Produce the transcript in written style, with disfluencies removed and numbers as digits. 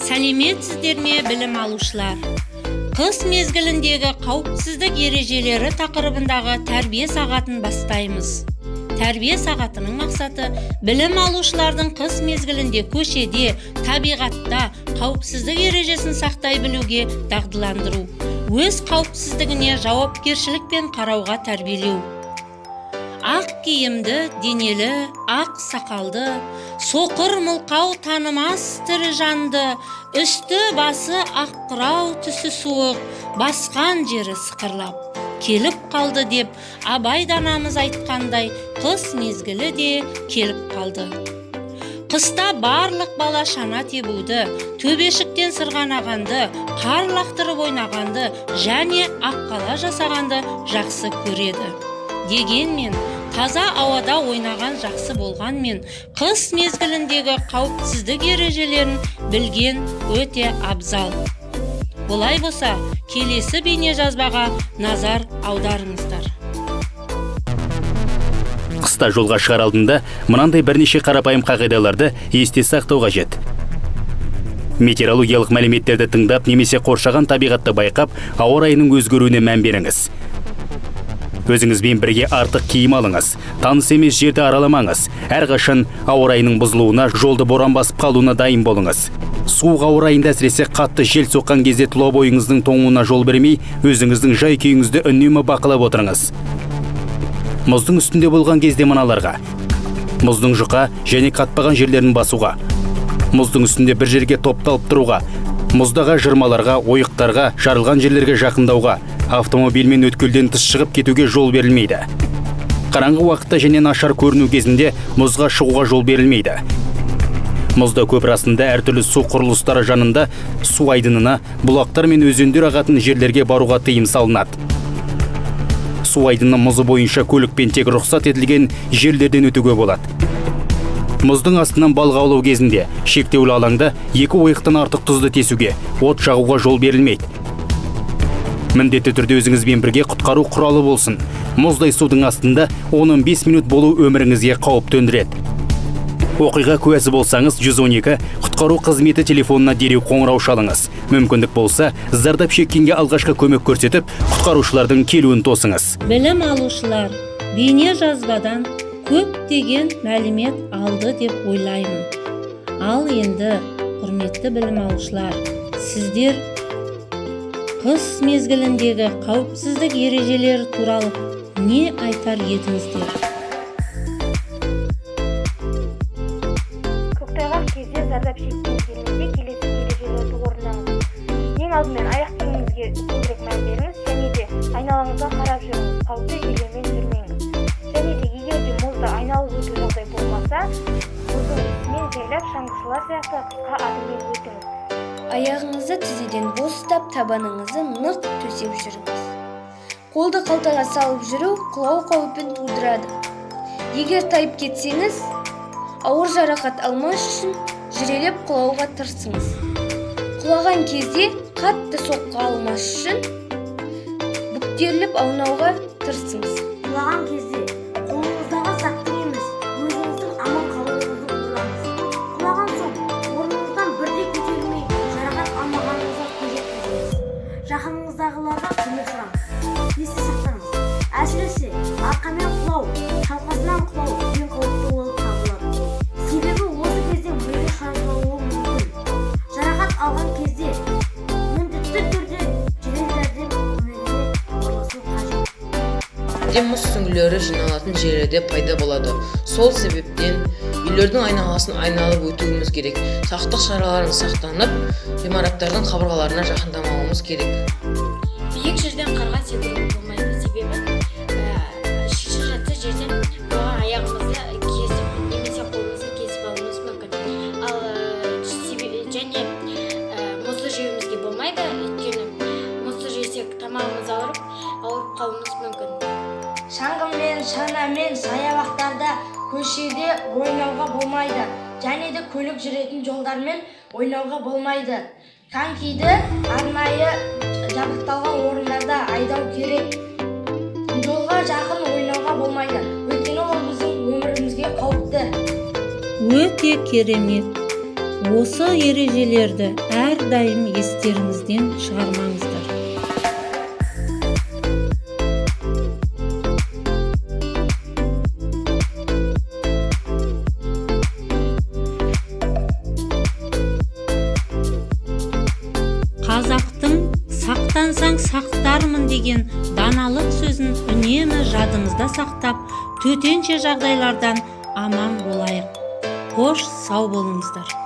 Сәлеметсіздер ме, білім алушылар! Қыс мезгіліндегі қауіпсіздік ережелері тақырыбындағы тәрбие сағатын бастаймыз. Тәрбие сағатының мақсаты – білім алушылардың қыс мезгілінде көшеде, табиғатта қауіпсіздік ережесін сақтай білуге дағдыландыру, өз қауіпсіздігіне жауапкершілікпен қарауға тәрбиелеу. Ақ киімді, денелі, ақ сақалды, соқыр, мылқау танымас тірі жанды, үсті басы ақ қырау, түсі суық, басқан жері сықырлап келіп қалды деп Абай данамыз айтқандай, қыс мезгілі де келіп қалды. Қыста барлық бала шана тебуді, төбешіктен сырғанағанды, қар лақтырып ойнағанды және аққала жасағанды жақсы көреді. Дегенмен таза ауада ойнаған жақсы болғанмен, қыс мезгіліндегі қауіпсіздік ережелерін білген өте абзал. Олай болса, келесі бейнежазбаға назар аударыңыздар. Қыста жолға шығар алдында мынандай бірнеше қарапайым қағидаларды есте сақтау қажет. Метеорологиялық мәліметтерді тыңдап немесе қоршаған табиғатты байқап, ауа райының өзгеруіне мән беріңіз. Өзіңізбен бірге артық киім алыңыз. Таныс емес жерді араламаңыз. Әрқашан ауа райының бұзылуына, жолды боран басып қалуына дайын болыңыз. Суық ауа райында, әсіресе қатты жел соққан кезде, тұла бойыңыздың тоңуына жол бермей, өзіңіздің жай күйіңізді үнемі бақылап отырыңыз. Мұздың үстінде болған кезде мыналарға: мұздың жұқа және қатпаған жерлерін басуға, мұздың үстінде бір жерге топталып тұруға, мұздағы жырмаларға, ойықтарға, жарылған жерлерге жақындауға, автомобильмен өткелден тыс шығып кетуге жол берілмейді. Қараңғы уақытта және нашар көріну кезінде мұзға шығуға жол берілмейді. Мұзда көпір астында, әртүрлі су құрылыстары жанында, су айдынына, бұлақтар мен өзендер ағатын жерлерге баруға тыйым салынады. Су айдыны мұзы бойынша көлікпен тек рұқсат етілген жерлерден өтуге болады. Мұздың астынан балық аулау кезінде шектеулі алаңда екі ойықтан артық тұзды тесуге, от жағуға жол берілмейді. Міндетті түрде өзіңізбен бірге құтқару құралы болсын. Мұздай судың астында 10-15 минут болу өміріңізге қауіп төндіреді. Оқиға куәсі болсаңыз, 112 құтқару қызметі телефонына дереу қоңырау шалыңыз. Мүмкіндік болса, зардап шеккенге алғашқы көмек көрсетіп, құтқарушылардың келуін тосыңыз. Білім алушылар бейне жазбадан көптеген мәлімет алды деп ойлаймын. Ал енді, құрметті білім алушылар, сіздер қыс мезгіліндегі қауіпсіздік ережелері туралы не айтар едіңіздер? Көктайғақ кезде зардап шеккің келмесе, келесі ережелерді орындаңыз. Ең алдымен аяқ киіміңізге көбірек мән беріңіз және де айналаңызға қарап жүріңіз, қауіпті жерлермен жүрмеңіз. Және де егер де мұзды айналып өту жағдай болмаса, мұздың үстімен жайлап, шаңғышылар сияқты қысқа адыммен өтіңіз. Аяғыңызды тізеден бос ұстап, табаныңызды нық төсеп жүріңіз. Қолды қалтаға салып жүру құлау қаупін тудырады. Егер тайып кетсеңіз, ауыр жарақат алмас үшін жүрелеп құлауға тырысыңыз. Құлаған кезде қатты соққы алмас үшін бүктеріліп аунауға тырысыңыз. Құлаған кезде қолыңыздағы заттың емес, өзіңіздің аман қалуыңызды ойлаңыз. Құлаған соң орныңыздан бірден көтерілмей, жарақат алмағаныңызға көз жеткізіңіз. Жақыныңыздағыларға көмек сұраңыз. Есте сақтаңыз, әсіресе арқамен құлау, шалқасынан құлау ең қауіпті болып табылады, себебі осы кезде миды шайқалуы мүмкін. Жарақат алған кезде міндетті түрде жедел жәрдем көмегіне хабарласу қажет. Де мұз сүңгілері жиналатын жерлерде пайда болады. Сол себептен үйлердің айналасын айналып өтуіміз керек. Сақтық шараларын сақтанып, ғимараттардың қабырғаларына жақындамауымыз керек. Биік жерден қарға секіруге болмайды, себебі шиша жатса жерден, оған аяғымызды кесіп немесе қолымызды кесіп алуымыз мүмкін. Ал және мұзды жеуімізге болмайды, өйткені мұзды жесек, тамағымыз ауырып, ауырып қалуымыз мүмкін. Шаңғымен, шанамен саябақтарда, көшеде ойнауға болмайды және де көлік жүретін жолдармен ойнауға болмайды. Конькиді арнайы жабдықталған орындарда айдау керек. Жолға жақын ойнауға болмайды, өйткені ол біздің өмірімізге қауіпті. Өте керемет! Осы ережелерді әрдайым естеріңізден шығармаңыздар. Қазақтың сақтансаң сақтармын деген даналық сөзін үнемі жадымызда сақтап, төтенше жағдайлардан аман болайық. Қош, сау болыңыздар.